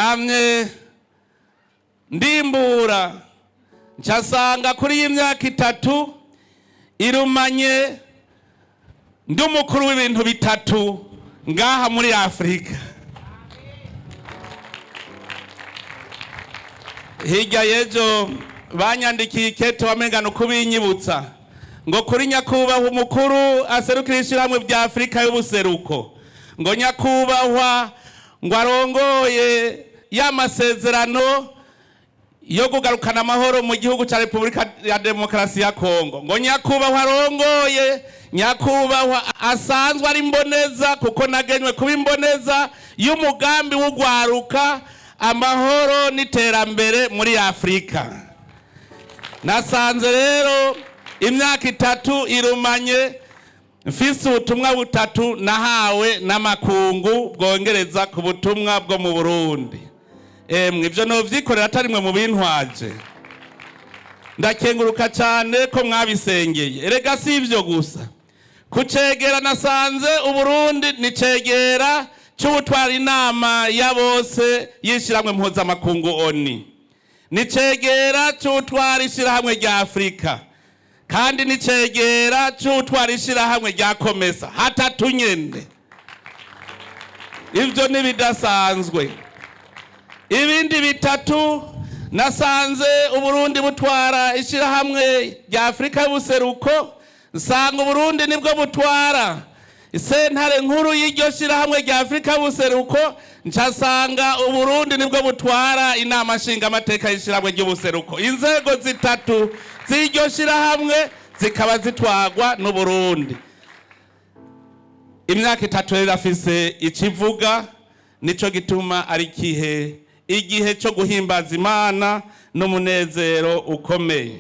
Namye ndimbura nsanga kuri iyi myaka 3 irumanye ndi umukuru w'ibintu bitatu ngaha muri Afurika. Hirya y'ejo banyandikiye ikete wamengana ukubinyibutsa ngo kuri nyakubahwa umukuru aserukira ishyirahamwe bya Afurika y'ubuseruko, ngo nyakubahwa ngo arongoye ya masezerano yo kugarukana amahoro mu gihugu cya Repubulika ya Demokarasi ya Kongo, ngo nyakubahwa arongoye, nyakubahwa asanzwe ari imboneza, kuko nagenywe kuba imboneza y'umugambi w'ugwaruka, amahoro n'iterambere muri Afurika. Nasanze rero imyaka 3 irumanye mfise ubutumwa butatu nahawe n'amakungu bwongereza ku butumwa bwo mu Burundi. Emwe, ibyo novyikorera atari mwe mu bintwaje. Ndakenguruka cyane ko mwabisengeye. Erega si ibyo gusa, kucegera nasanze Uburundi ni cegera cy'ubutwara inama ya bose y'ishyirahamwe mpuzamakungu ONU, ni cegera cy'ubutwara ishyirahamwe rya Afurika, kandi ni cegera cy'ubutwara ishyirahamwe rya COMESA. Hatatu nyene, ibyo ntibidasanzwe. Ibindi bitatu, nasanze Uburundi butwara ishyirahamwe rya Afurika y'ubuseruko, nsanga Uburundi nibwo butwara sentare nkuru y'iryo shyirahamwe rya Afurika y'ubuseruko, nsanga Uburundi nibwo butwara inama nshingamateka y'ishyirahamwe ry'ubuseruko. Inzego zitatu z'iryo shyirahamwe zikaba zitwarwa n'Uburundi. Imyaka 3 rero afise ikivuga, nico gituma ari kihe igihe cyo guhimbaza Imana n'umunezero ukomeye.